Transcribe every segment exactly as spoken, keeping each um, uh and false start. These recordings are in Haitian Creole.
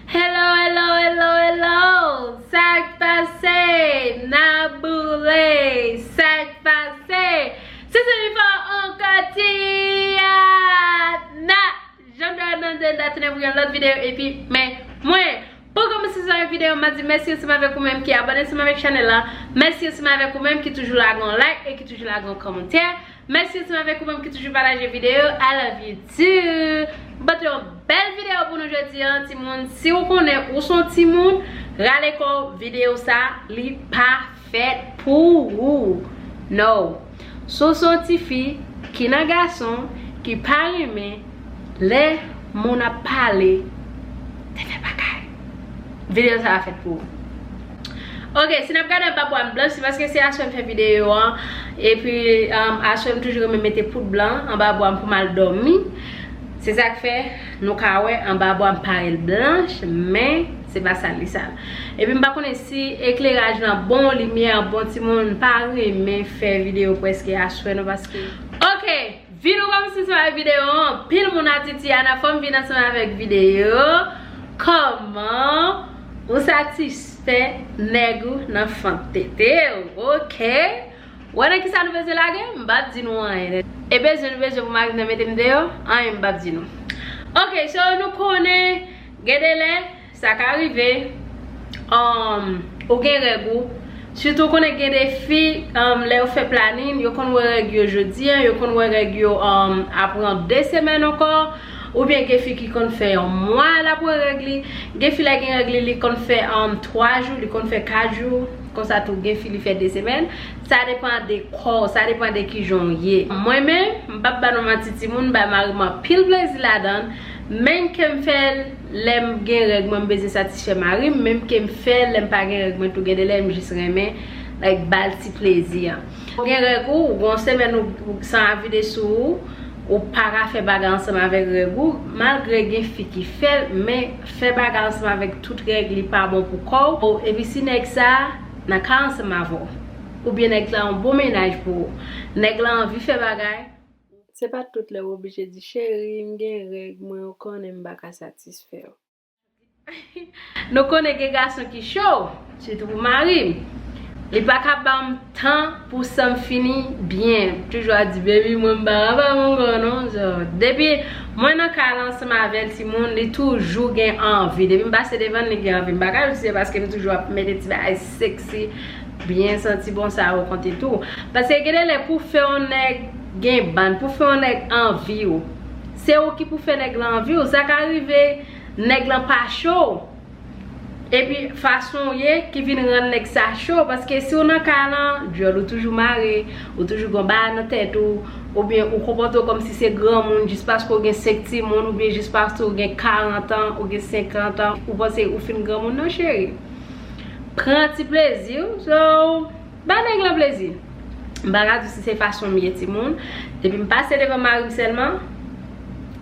Hello, hello, hello, hello! Sa k pase? Naboule! Sa k pase? Se Semi Fò ankò, Tiana! Jan m te ap mande n ta tounen pou yon lòt videyo, epi men mwen, pou kòmanse sa videyo, m ap di mèsi ansanm avèk ou menm ki abòne ansanm avèk chanèl la. Mèsi ansanm avèk ou menm ki toujou lage yon like e ki toujou lage yon kòmantè. Mèsi ansanm avèk ou menm ki toujou pataje videyo. I love you too. M pote yon bèl videyo pou nou jodi a, timoun. Si w konnen ou se yon timoun, rale kò w, videyo sa, li pa fèt pou ou. No. Si w se yon tifi ki nan gason ki pa renmen lè moun ap pale de fè bagay, videyo sa a fèt pou ou. Ok, si n ap gade anba bwa m blanch, se paske se aswè m fè videyo an. Epi, um, aswè m toujou renmen mete poud blan anba bwa m pou m al dòmi. Se sa k fè nou ka wè anba bwa m parèt blanch, men se pa sa l li sa. Epi m pa konnen si ekleraj lan bon, limyè an bon, timoun, m pa renmen fè videyo prèske aswè non, paske. Ok, vin ou kòmanse ansanm avèk videyo an. Anpil moun ap di Tiana, fò m vin ansanm avèk videyo. Kòman ou satisfè nèg ou nan fant tete w? Ok. Wè nan kisa nou bezwen lage? M p ap di nou anyen. E bezwen nou bezwen pou mari m nan mete m deyò? Anyen m p ap di nou. Ok, so nou konnen gen de lè sa ka rive, um, ou gen règ ou. Sitou konnen gen de fi, um, lè yo fè planin, yo konn wè règ yo jodi a, yo konn wè règ yo, um, apre de semèn ankò. Oubyen gen fi ki konn fè yon mwa l ap wè règ li. Gen fi lè gen règ li, li konn fè, um, twa jou, li konn fè kat jou. Konsa tou gen fi li fè de semèn. Sa depann de kò w, sa depann de kijan w ye. Mwen menm, m p ap ba nou manti timoun, m bay mari m anpil plezi ladan l. Menm ke m fè l lè m gen règ mwen, m bezwen satisfè mari m, menm ke m fè l lè m pa gen règ mwen tou, gen de lè m jis renmen, like, ba l ti plezi an. Ou gen règ ou, ou gen yon semèn ou, ou san a vide sou ou, ou pa ka fè bagay ansanm avèk règ ou, malgre gen fi ki fè l, men fè bagay ansanm avèk tout règ li pa bon pou kò w. Epi si nèg sa nan kay ansanm avè w, oubyen nèg la yon bon mennaj pou ou, nèg la anvi fè bagay, se pa tout lè w oblije di, cheri, m gen règ mwen, ou konnen m pa ka satisfè w. Nou konnen gen gason ki cho, sitou pou mari m. Li pa ka ban m tan pou san m fini byen. Toujou ap di, baby, mwen m pa ka ba m ankò non. So, depi mwen nan kay la ansanm avè l, timoun, li toujou gen anvi. Depi m pase devan l, li gen anvi. M pa ka di se paske m toujou ap mete ti bagay seksi, byen santi bon sa yo konte tou. Paske gen de lè pou fè yon nèg gen bann, pou fè yon nèg anvi w, se ou ki pou fè nèg la anvi w. Sa ka rive nèg lan pa cho w. Epi fason w ye ki vin rann nèg sa cho, paske si w nan kay lan, djòl ou toujou mare, ou toujou gon bagay nan tèt ou, oubyen ou konpòte w kòmsi se granmoun jis paske w gen senk timoun, oubyen jis paske w gen karant an, ou gen senkant an, ou panse ou fin granmoun. Non, cheri. Pran ti plezi w, so, ba nèg lan plezi. M pa ka di si se fason m ye, timoun. Depi m pase devan mari m sèlman,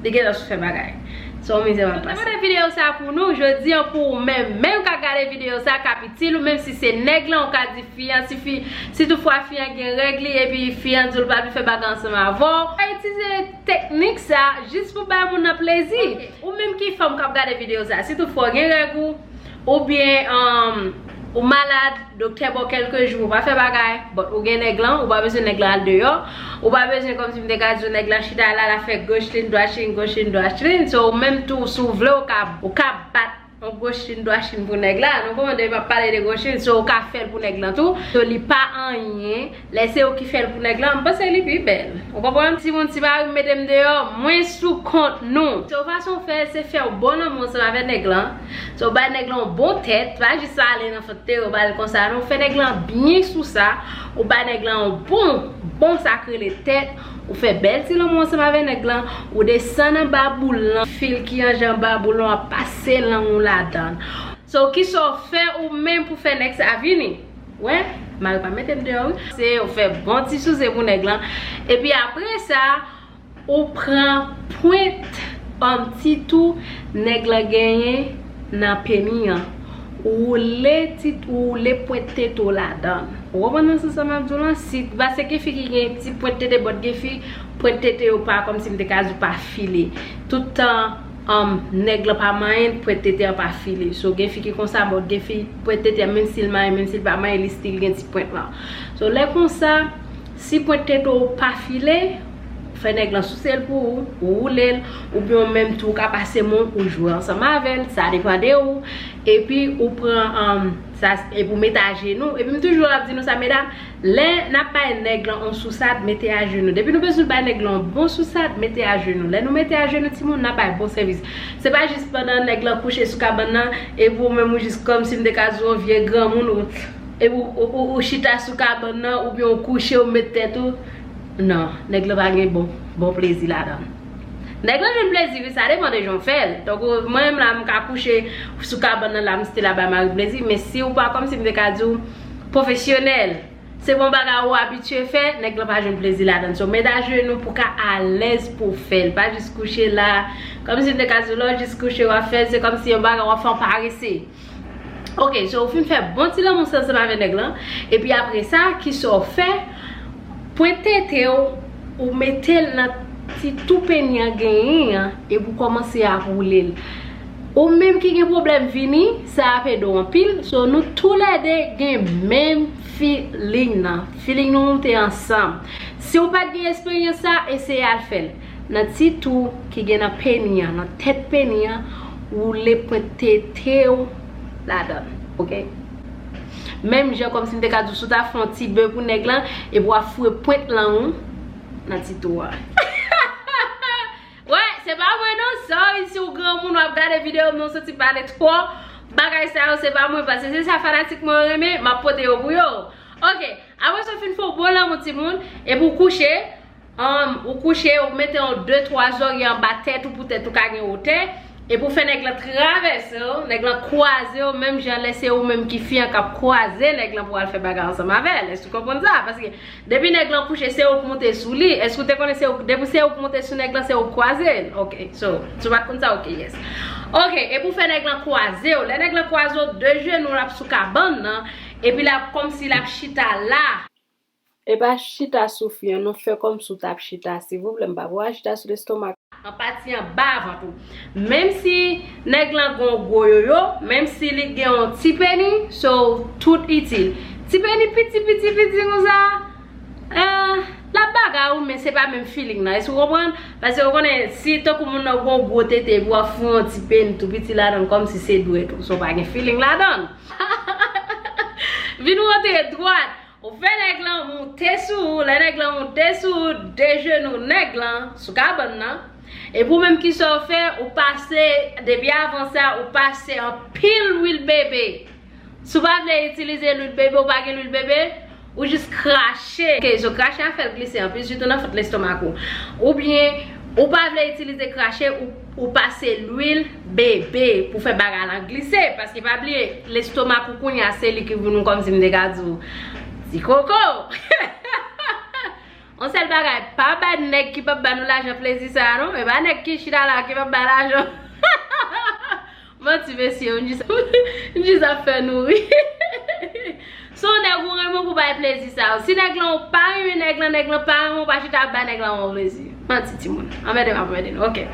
li gentan sou fè bagay. Se yon mizè m ap pase. Mwen te pote videyo sa pou nou jodi an, pou ou menm, menm k ap gade videyo sa, k ap itil ou, menm si se nèg lan, ou ka di fi an, si fi, si toutfwa fi an gen règ li, epi fi an di w l pa vle fè bagay ansanm avè w, ou ka itilize teknik sa jis pou bay moun nan plezi. Ok. Ou menm ki fanm k ap gade videyo sa, si toutfwa w gen règ ou, oubyen, um, ou malad, doktè ba w kèlke jou pou w pa fè bagay, but ou gen nèg lan, ou pa bezwen nèg lan al deyò, ou pa bezwen kòmsi m te ka di w nèg lan chita la, l ap fè goch li, dwat li, goch li, dwat li. So, ou menm tou, si w vle, ou ka, ou ka bat yon goch li, dwat li pou nèg la. Nou konprann, m ap pale de goch li, so, ou ka fè l pou nèg lan tou. So, li pa anyen. Lè se ou ki fè l pou nèg lan, m panse li pi bèl. Ou konprann? Timoun, si mari m mete m deyò, mwen sou kont nou. So, fason w fè, se fè yon bon lanmou ansanm avè nèg lan. So, bay nèg lan yon bon tèt, pa jis ale nan fant tete, ou ba l konsa, non. Fè nèg lan byen sou sa, ou ba nèg lan yon bon, bon sa k rele tèt, ou fè bèl ti lanmou ansanm avè nèg lan, ou desann anba boul lan, fil ki an jan anba boul lan, w ap pase lang ou ladan l. So, kisa w fè ou menm pou fè nèg sa vini? Wè, mari pa mete m deyò, wi. Se ou fè bon ti souse pou nèg lan. Epi apre sa, ou pran pwent an ti twou nèg lan genyen nan peni an. Ou woule ti, ou woule pwent tete w ladan l. Ou konprann nan sans sa m ap di w lan? Si, paske gen fi ki gen ti pwent tete, but gen fi, pwent tete yo pa, kòmsi m te ka di w, pa file. Tout tan, um, nèg lan pa manyen, pwent tete an pa file. So, gen fi ki konsa, but gen fi, pwent tete an, menm si l manyen, menm si l pa manyen, li still gen ti pwent lan. So, lè konsa, si pwent tete w pa file, fè nèg lan souse l pou ou, ou woule l, oubyen w menm tou w ka pase men w, ou jwe ansanm avè l, sa depann de ou. Epi ou pran, um, sa, epi w mete ajenou. Epi m toujou ap di nou sa, medam, lè n ap bay nèg lan yon sousad, mete ajenou. Depi nou bezwen bay nèg lan yon bon sousad, mete ajenou. Lè nou mete ajenou, timoun, n ap bay bon sèvis. Se pa jis pandan nèg lan kouche sou kabann nan, epi ou menm ou jis kòmsi m te ka di w yon vye granmoun, ou, epi ou, ou, ou, ou chita sou kabann nan, oubyen ou kouche, ou met tèt ou. Non, nèg lan pa gen bon, bon plezi ladan. Nèg lan jwenn plezi, wi, sa depann de jan w fè l. Donk, ou, mwen menm la, m ka kouche sou kabann nan la, m still ap bay mari plezi, men si w pa, kòmsi m te ka di w, pwofesyonèl, se bon bagay ou abitye fè, nèg lan pa jwenn plezi ladan. So, met ajenou pou w ka alèz pou w fè l. Pa jis kouche la, kòmsi m te ka di w, lè w jis kouche w ap fè l, se kòmsi yon bagay w ap fè w parese. Ok, so ou fin fè bon ti lanmou sa ansanm avè nèg lan. Epi apre sa, kisa w fè? Pwent tete w, ou mete l nan ti tou peni an genyen an, epi w kòmanse ap woule l. Ou menm ki gen pwoblèm vini, sa ap ede w anpil. So, nou toulède gen menm feeling nan. Feeling nou moute ansanm. Si w pa t gen esperyans sa, eseye al fè l. Nan ti tou ki gen nan peni an, nan tèt peni an, woule pwent tete w ladan l, ok? Menm jan kòmsi m te ka di w, si w ta fè yon ti be pou nèg lan, epi w ap foure pwent lang ou nan ti tou a. Wè, se pa mwen non, sorry si w granmoun w ap gade videyo m, nou soti pale twò. Bagay sa yo, se pa mwen, paske se sa fanatik mwen yo renmen, m ap pote yo pou yo. Ok, apre sa w fin fè w bon lanmou timoun, epi w kouche, um, ou kouche, ou mete yon de twa zòrye anba tèt ou pou tèt ou ka gen wotè, epi w fè nèg lan travèse w, nèg lan kwaze w, menm jan lè se ou menm ki fi an k ap kwaze nèg lan pou al fè bagay ansanm avè l. Èske w konprann sa? Paske depi nèg lan kouche, se ou k monte sou li. Èske w te konnen se ou, depi se ou k monte sou nèg lan, se ou k kwaze l? Ok, so, si w pa t konn sa, ok, yes. Ok, epi w fè nèg lan kwaze w. Lè nèg lan kwaze w, de jenou l ap sou kabann nan, epi l ap kòmsi l ap chita la. E pa chita sou fi an, non, fè kòmsi w t ap chita, silvouplè, m pa pou w al chita sou lestomak. An pati anba vant ou. Menm si nèg lan gen yon gwo yoyo, menm si li gen yon ti peni, so, tout itil. Ti peni piti, piti, piti konsa, eh, l ap bagay ou, men se pa menm feeling nan. Èske w konprann? Paske w konnen, si tankou moun nan gen yon gwo tete, epi w ap foure yon ti peni tou piti ladan l, kòmsi se dwèt ou, so, pa gen feeling ladan l. Vin rantre dwat. Ou fè nèg lan moute sou ou, lè nèg lan moute sou ou, de jenou nèg lan sou kabann nan. Epi ou menm kisa w fè, ou pase, depi avan sa, ou pase anpil lwil bebe. Si w pa vle itilize lwil bebe, ou pa gen lwil bebe, ou jis krache. Ok, so krache a fè l glise anpil, sitou nan fant lestomak ou. Oubyen, ou pa vle itilize krache, ou, ou pase lwil bebe pou fè bagay lan glise. Paske pa bliye, lestomak ou kounye a, se li ki pou nou kòmsi m te ka di w. Ti koko! Yon sèl bagay, pa bay nèg ki p ap ba nou lajan plezi sa a non. E pa nèg ki chita la ki p ap bay lajan. Manti, mesye, m jis, m jis ap fè nou ri. Se yon nèg ou renmen pou bay plezi sa yo. Si nèg lan ou pa renmen nèg lan, nèg lan pa renmen ou, pa chita ap bay nèg lan yon plezi. Manti, timoun. Anmède m ap anmède nou. Ok.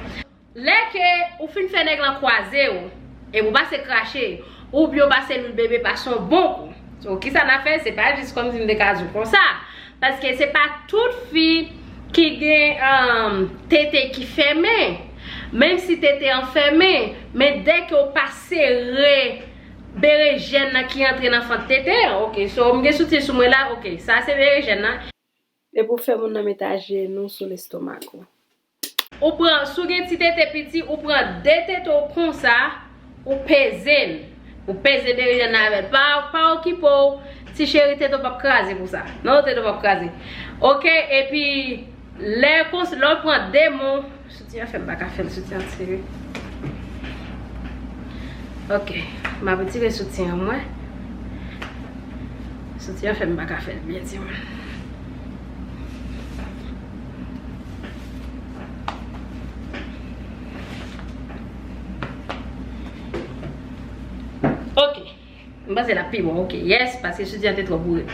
Lè ke ou fin fè nèg lan kwaze w, epi ou pase krache, oubyen ou pase lwil bebe pase yon bon kou. So, kisa n ap fè? Se pa jis kòmsi m te ka di w konsa. Paske se pa tout fi ki gen, um, tete ki fèmen. Menm si tete an fèmen, men dèke ou pa sere berejèn nan ki antre nan fant tete an, ok, so, m gen soutyen sou mwen la, ok, sa se berejèn nan. Epi w fè moun nan mete ajenou sou lestomak ou. Ou pran, si w gen ti tete piti, ou pran de tete w konsa, ou peze l. Ou peze berejèn nan avè l. Pa, pa okipe w, ti cheri, tete w p ap kraze pou sa. Non, tete w p ap kraze. Ok, epi lè konsa, lè w pran de men w, soutyen an fè m pa ka fè l, soutyen an tire. Ok, m ap retire soutyen an mwen. Soutyen an fè m pa ka fè l byen, timoun. Ok. M panse l ap pi bon. Ok, yes, paske soutyen an te twò boure.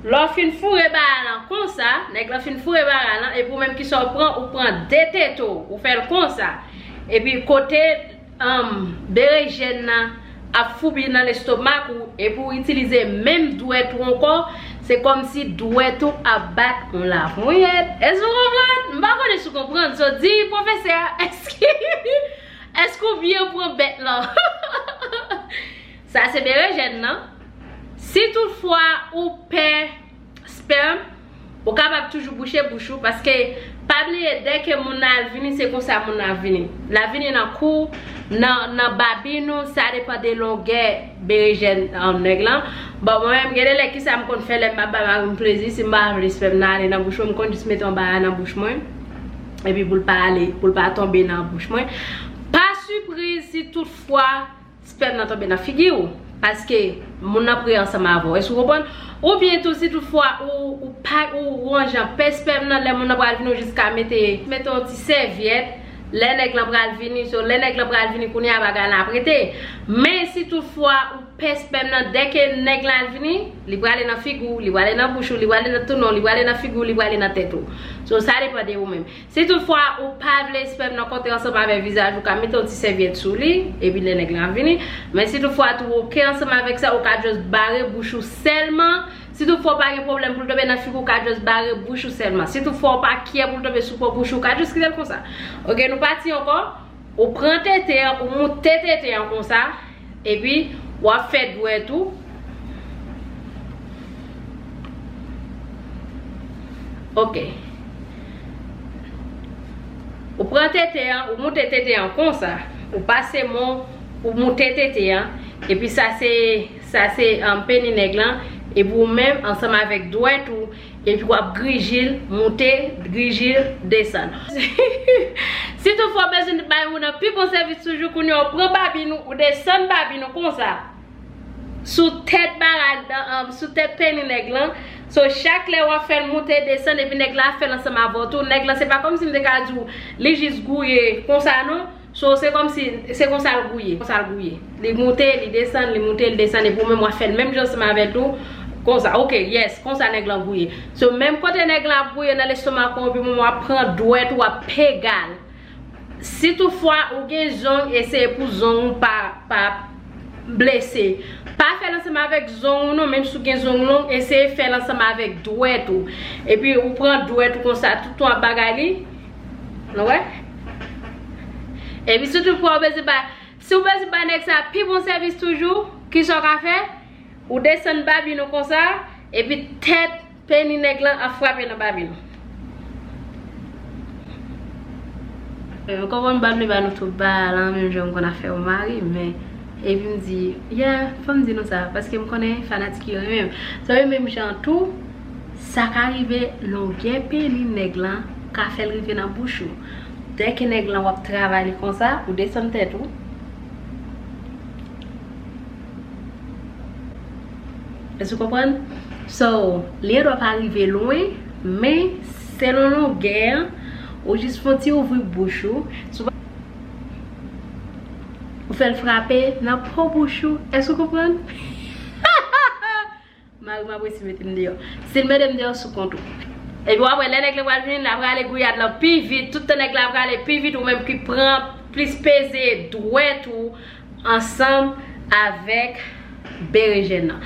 Lè w fin foure bagay lan konsa, nèg lan fin foure bagay lan, epi ou menm kisa w pran, ou pran de tete w, ou fè l konsa. Epi kote um, berejèn nan ap foubi nan lestomak ou, epi w itilize menm dwèt ou ankò, se kòmsi dwèt ou ap bat yon laponyèt. Èske w konprann? M pa konnen si w konprann. So, di pwofesè a, èske, èske w byen pran bèt lan? Sa se berejèn nan. Si toutfwa ou pè spèm, ou kapab toujou bouche bouch ou, paske pa bliye, dèke moun nan al vini, se konsa moun nan ap vini. L ap vini nan kou, nan, nan babin ou, sa depann de longè berejèn, um, nèg lan. Bon, mwen menm, gen de lè kisa m konn fè lè m ap ba mari m plezi, si m pa vle spèm nan ale nan bouch mwen, m konn jis mete yon bagay nan bouch mwen, epi pou l pa ale, pou l pa tonbe nan bouch mwen. Pa sipriz si toutfwa spèm nan tonbe nan figi w, paske moun nan pre ansanm avè w. Èske w konprann? Oubyen tou, si toutfwa ou, ou pa, ou, ou yon jan pè spèm nan, lè moun nan pral vini, ou jis ka mete, mete yon ti sèvyèt, lè nèg lan pral vini, so, lè nèg lan pral vini, kounye a bagay la ap rete. Men si toutfwa ou pè spèm nan, dèke nèg lan al vini, li prale nan figi w, li prale nan bouch ou, li prale nan tounen w, li prale nan figi w, li prale nan tèt ou. So, sa depann de ou menm. Si toutfwa ou pa vle spèm nan kontre ansanm avèk vizaj ou, ka mete yon ti sèvyèt sou li, epi lè nèg lan ap vini. Men si toutfwa tou oke ansanm avèk sa, ou ka just bare bouch ou sèlman. Si toutfwa ou pa gen pwoblèm pou l tonbe nan figi w, ou ka just bare bouch ou sèlman. Si toutfwa ou pa kyè pou l tonbe sou po bouch ou, ou ka just kite l konsa. Oke, nou pati ankò. Ou pran tete an, ou moute tete an konsa, epi w ap fè dwèt ou. Ok. Ou pran tete an, ou moute tete an konsa, ou pase men w, ou moute tete an, epi sa se, sa se, um, peni nèg lan, epi ou menm, ansanm avèk dwèt ou, epi w ap griji l moute, griji l desann. Si toutfwa w bezwen bay moun nan pi bon sèvis toujou, kounye a w pran babin ou, ou desann babin ou konsa. Sou tèt bagay, um, sou tèt peni nèg lan. So, chak lè w ap fè l moute, desann, epi nèg la ap fè l ansanm avè w tou. Nèg lan, se pa kòmsi m te ka di w, li jis gouye konsa, non. So, se kòmsi, se konsa l gouye, konsa l gouye. Li moute, li desann, li moute, li desann, epi ou menm w ap fè l menm jan ansanm avè l tou. Konsa, ok, yes, konsa nèg lan gouye. So, menm kote nèg lan ap gouye nan lestomak ou, epi w ap pran dwèt ou, w ap pega l. Si toutfwa ou gen zong, eseye pou zong ou pa, pa blese. Pa fè l ansanm avèk zong ou non, menm si w gen zong long, eseye fè l ansanm avèk dwèt ou. Epi ou pran dwèt ou konsa, toutan w ap bagay li. Nou wè? Epi si toutfwa ou bezwen bay, si w bezwen bay nèg sa pi bon sèvis toujou, kisa w ka fè? Ou desann babin ou konsa, epi tèt peni nèg lan ap frape nan babin ou. Mwen konprann m pa vle ba nou tout bagay la, menm jan m konn ap fè yon mari, men epi m di, yeah, fò m di nou sa, paske m konnen fanatik yo renmen m. So, yo menm jan tou, sa ka rive longè peni nèg lan ka fè l rive nan bouch ou. Dèke nèg lan w ap travay li konsa, ou desann tèt ou. Èske w konprann? So, li gendwa pa rive lwen, men selon longè an, ou jis fè yon ti ouvri bouch ou. Si w pa, ou fè l frape nan po bouch ou. Èske w konprann? Mari m ap resi mete m deyò. Si l mete m deyò sou kont ou. Epi w ap wè lè nèg la pral vini, l ap rale gouyad lan pi vit, tout tan nèg la ap rale pi vit, ou menm ki pran plis peze dwèt ou ansanm avèk berejèn nan.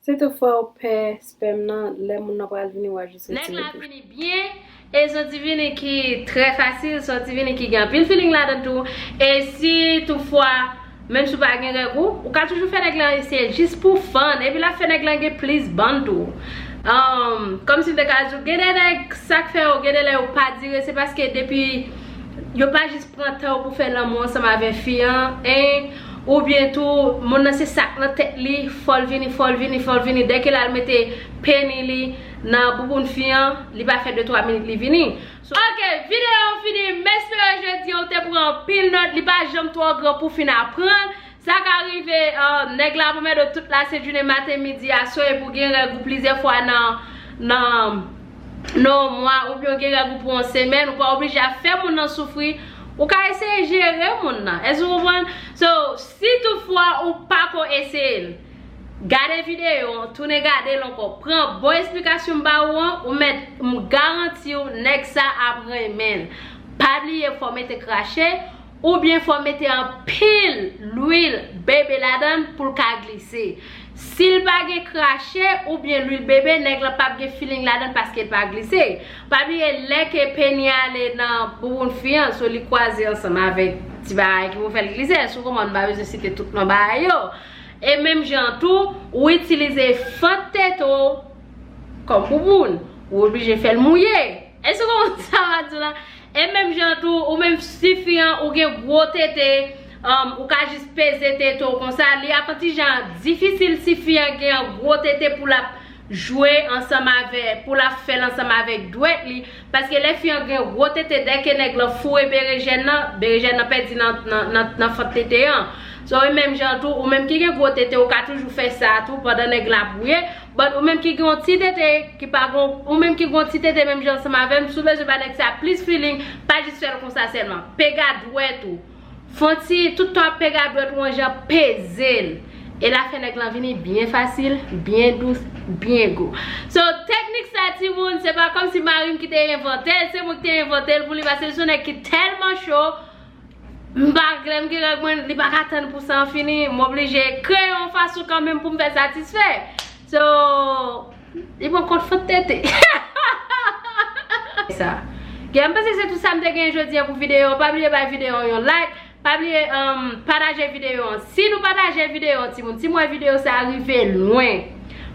Si toutfwa ou pè spèm nan, lè moun nan pral vini, w a jis retire bouch. Nèg la vini byen, e se yon ti vini ki trè fasil, se yon ti vini ki gen anpil feeling ladan tou. E si toutfwa, menm si w pa gen règ ou, ou ka toujou fè nèg lan eseye jis pou fun, epi l ap fè nèg lan gen plis bann tou. Um, kòmsi m te ka di w, gen de nèg, sa k fè yo, gen de lè yo pa dire, se paske depi yo pa jis pran tan yo pou fè lanmou ansanm avèk fi an, en, oubyen tou, moun nan se sa k nan tèt li, fò l vini, fò l vini, fò l vini, dèke l al mete peni li nan bouboun fi an, li pa fè de twa minit li vini. So, ok, videyo an fini, m espere jodi an ou te pran anpil nòt, li pa janm twò gran pou fin aprann. Sa ka rive, uh, nèg la pou mèt ou tout lasent jounen, maten, midi, aswè, epi w gen règ ou plizyè fwa nan, nan, nan yon mwa, oubyen w gen règ ou pou yon semèn, ou pa oblije ap fè moun nan soufri, ou ka eseye jere moun nan. Èske w konprann? So, si toutfwa ou pa ko eseye l, gade videyo an, tounen gade l ankò. Pran bon esplikasyon m ba ou an, ou mèt, m garanti w, nèg sa ap renmen l. Pa bliye fò mete krache oubyen fò mete anpil lwil bebe ladan l pou l ka glise. Si l pa gen krache oubyen lwil bebe, nèg lan p ap gen feeling ladan l paske l pa glise. Pa bliye lè ke peni ale nan bouboun fi an, so li kwaze ansanm avèk ti bagay ki pou fè l glise. Èske w konprann? M pa bezwen site tout non bagay yo. E menm jan tou, ou itilize fant tete w kòm bouboun, ou oblije fè l mouye. Èske w konprann sa m ap di w la? E menm jan tou, ou menm si fi an ou gen gwo tete, um, ou ka jis peze tete w konsa, li ap yon ti jan difisil si fi an gen yon gwo tete pou l ap jwe ansanm avè, pou l ap fè l ansanm avèk dwèt li, paske lè fi an gen gwo tete, dèke nèg lan foure berejèn nan, berejèn nan pèdi nan, nan, nan, nan fant tete an. So, e menm jan tou, ou menm ki gen gwo tete, ou ka toujou fè sa tou pandan nèg la ap wouye. But ou menm ki gen yon ti tete, ki pa gon, ou menm ki gen yon ti tete menm jan ansanm avè m, si w bezwen ba nèg sa plis feeling, pa jis fè l konsa sèlman. Pega dwèt ou. Fon ti, tout tan w ap pega dwèt ou an jan peze l. E l ap fè nèg lan vini byen fasil, byen dous, byen gou. So, teknik sa, timoun, se pa kòmsi mari m ki te envante l, se mwen ki te envante l pou li, paske l se yon nèg ki tèlman cho, m pa, lè m gen règ mwen, li pa ka tann pou sa an fini, m oblije kreye yon fason kanmenm pou m fè satisfè. So, li pran kont fant tete. Sa. Gen, m panse se tout sa m te gen jodi an pou videyo an. Pa bliye bay videyo an yon like. Pa bliye, um, pataje videyo an. Si nou pataje videyo an, timoun, si m wè videyo sa a rive lwen,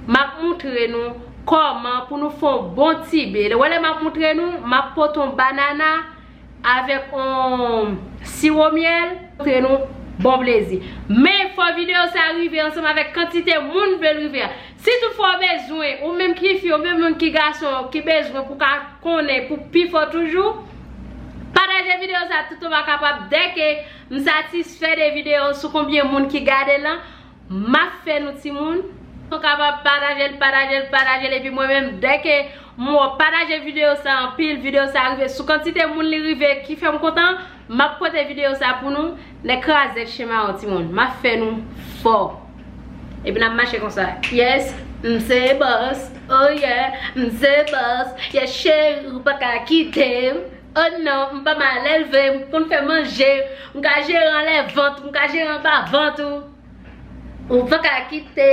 m ap montre nou kòman pou nou fè yon bon ti be. Wè lè m ap montre nou, m ap pote yon banana avèk yon siwo myèl, montre nou bon plezi. Men fò videyo sa a rive ansanm avèk kantite moun vle l rive a. Si toutfwa w bezwen, ou menm ki fi, ou menm ki gason, ki bezwen pou ka konnen pou pi fò toujou, pataje videyo sa tout ou pa kapab. Dèke m satisfè de videyo sou konbyen moun ki gade l lan, m ap fè nou timoun. Ou kapab pataje l, pataje l, pataje l, epi mwen menm, dèke m wè w pataje videyo sa anpil, videyo sa rive sou kantite moun li rive ki fè m kontan, m ap pote videyo sa pou nou. Nèg krazèt chema yo timoun, m ap fè nou fò. Epi n ap mache konsa. Yes, m se boss. Oh yeah, m se boss. Yes, cheri, ou pa ka kite m. Oh non, m pa mal elve, m konn fè manje. M ka jere anlè vant, m ka jere anba vant ou. Ou pa ka kite,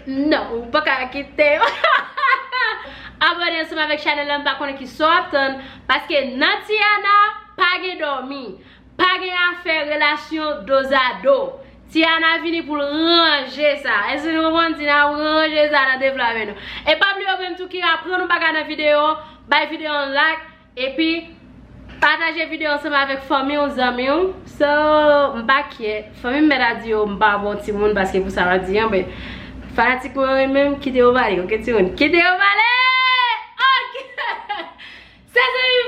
non, ou pa ka kite. Abòne ansanm avèk chanèl la, m pa konnen ki sa w ap tann, paske nan Tiana pa gen dòmi, pa gen afè relasyon dozado. Tiana vini pou l ranje sa. Èske nou konprann? Tiana ap ranje sa nan devlòpman nou. E pa bliye ou menm tou ki aprann yon bagay nan videyo, bay videyo an like, epi pataje videyo ansanm avèk fanmi w, zanmi w. So, m pa kyè. Fanmi m mèt ap di yo m pa bon timoun paske pou sa m ap di an, men fanatik mwen yo menm, kite yo pale, oke timoun? Kite yo pale! Oke! Se zanmi